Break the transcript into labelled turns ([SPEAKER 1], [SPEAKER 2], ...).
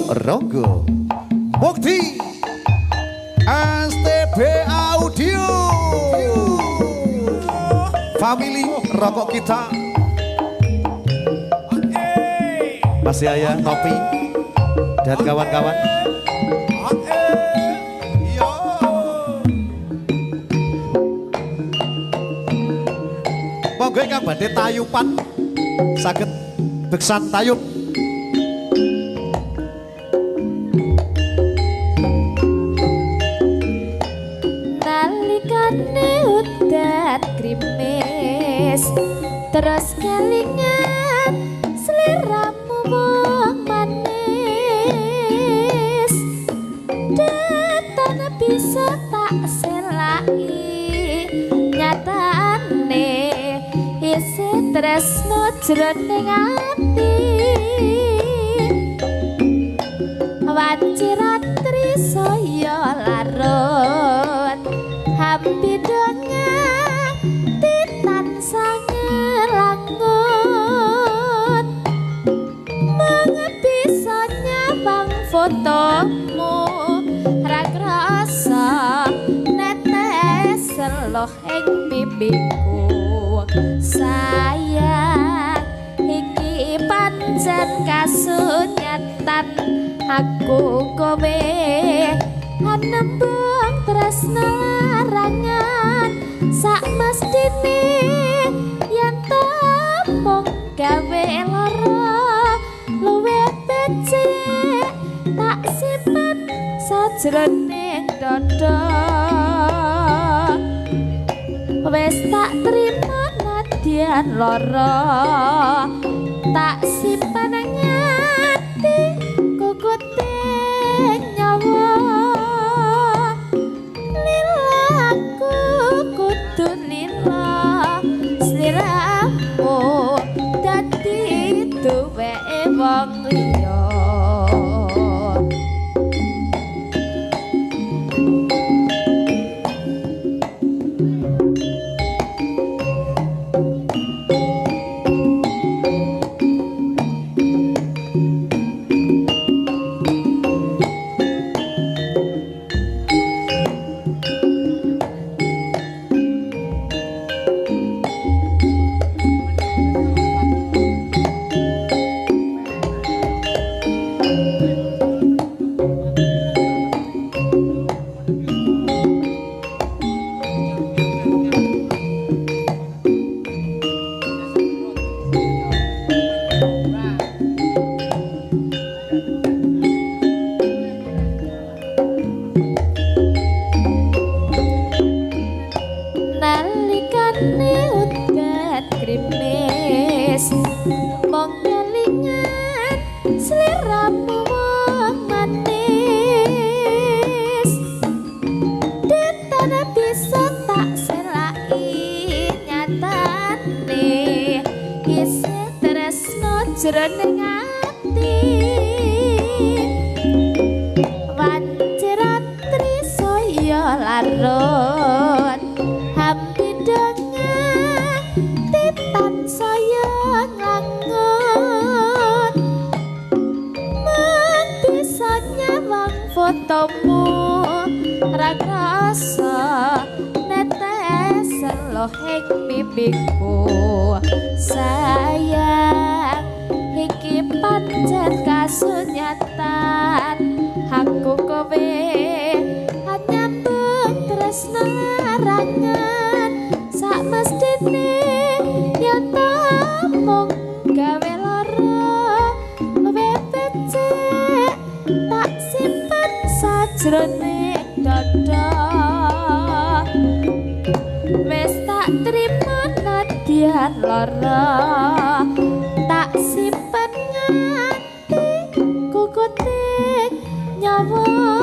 [SPEAKER 1] Ronggo Mukti STB Audio Family rokok kita. Mas Yaya, Nopi dan kawan-kawan. Monggo ingkang badhe tayupan saged beksan tayub.
[SPEAKER 2] Nalikane udan grimis terus kelingan sliramu wong manis, detan bisa tak selaki nyatane isih tresno jroning ati. Wanci ratri saya larut hambidonga tansah ngelangut, mung bisa nyawang fotomu ra krasa netes seloh ing pipiku. Sayang iki pancen kasunyatan aku kowe anembung tresno larangan sak mestine yen mung gawe lara luwe becik tak simpen sajroning dada. Wis tak trimo nadyan lara tak simpen ngati kukute nyawa. Lilaku kudu lila sliramu dadi duweke wong liya. Nalikane udan grimis mung kelingan sliramu wong manis, detan bisa tak selaki nyatane isih tresno jroning ati. Wanci ratri saya larut hambidonga titan saya nglangut, mung bisa nyawang fotomu ra krasa netes seloh ing pipiku. Sayang iki pancen kasunyatan aku kowe nyambung tresno larangan sak mestine yen mung gawe lara luwe becik tak simpen sajroning dada. Wis tak trimo nadyan lara tak simpen nganti kukute nyawa.